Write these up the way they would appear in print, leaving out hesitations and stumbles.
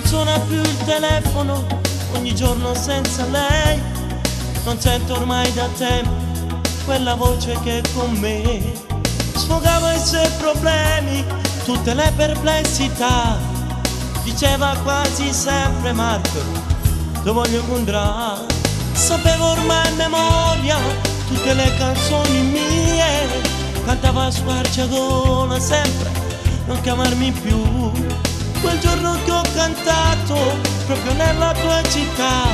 suona più il telefono, ogni giorno senza lei. Non sento ormai da tempo quella voce che con me sfogava i suoi problemi, tutte le perplessità. Diceva quasi sempre Marco, te voglio incontrare. Sapevo ormai a memoria tutte le canzoni mie, cantava a squarciagola sempre, non chiamarmi più. Quel giorno che ho cantato proprio nella tua città,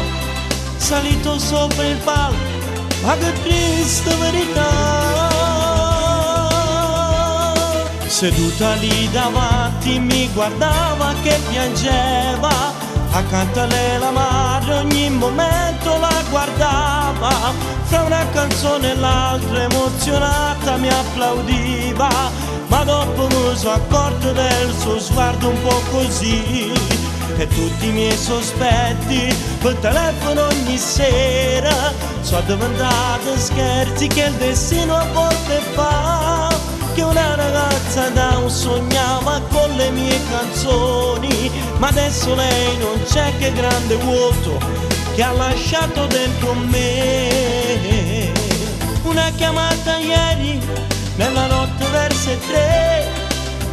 salito sopra il palco, ma che triste verità. Seduta lì davanti mi guardava che piangeva, accanto a lei la madre ogni momento la guardava, fra una canzone e l'altra emozionata mi applaudiva, ma dopo mi sono accorto del suo sguardo un po' così e tutti i miei sospetti per telefono ogni sera sono diventati scherzi che il destino a volte fa, che una ragazza da un sognava con le mie canzoni, ma adesso lei non c'è, che grande vuoto che ha lasciato dentro me. Una chiamata ieri nella notte verso le 3,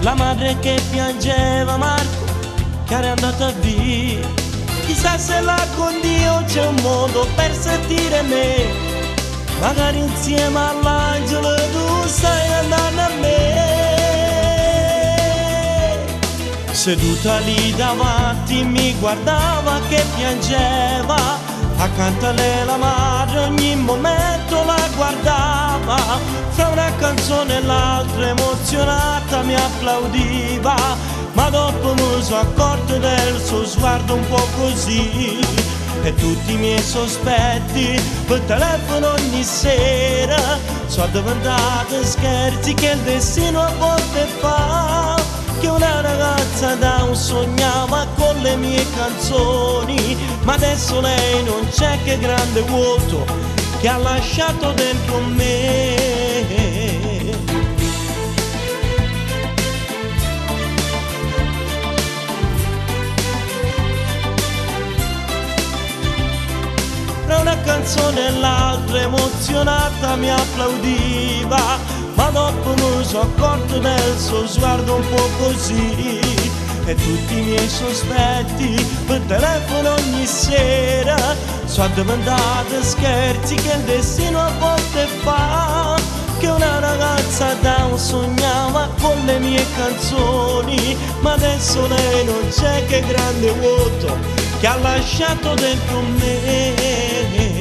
la madre che piangeva Marco che era andata via. Chissà se là con Dio c'è un modo per sentire me, magari insieme all'angelo tu stai andando a me. Seduta lì davanti mi guardava che piangeva, accanto a lei la madre ogni momento la guardava, fra una canzone e l'altra emozionata mi applaudiva, ma dopo mi sono accorto del suo sguardo un po' così e tutti i miei sospetti per telefono ogni sera sono diventati scherzi che il destino a volte fa, che una ragazza da un sognava con le mie canzoni, ma adesso lei non c'è, che grande vuoto che ha lasciato dentro me. Tra una canzone e l'altra emozionata mi applaudiva, ma dopo mi sono accorto del suo sguardo un po' così e tutti i miei sospetti per telefono ogni sera sono diventati scherzi che il destino a volte fa, che una ragazza da un sognava con le mie canzoni, ma adesso lei non c'è, che grande vuoto che ha lasciato dentro me.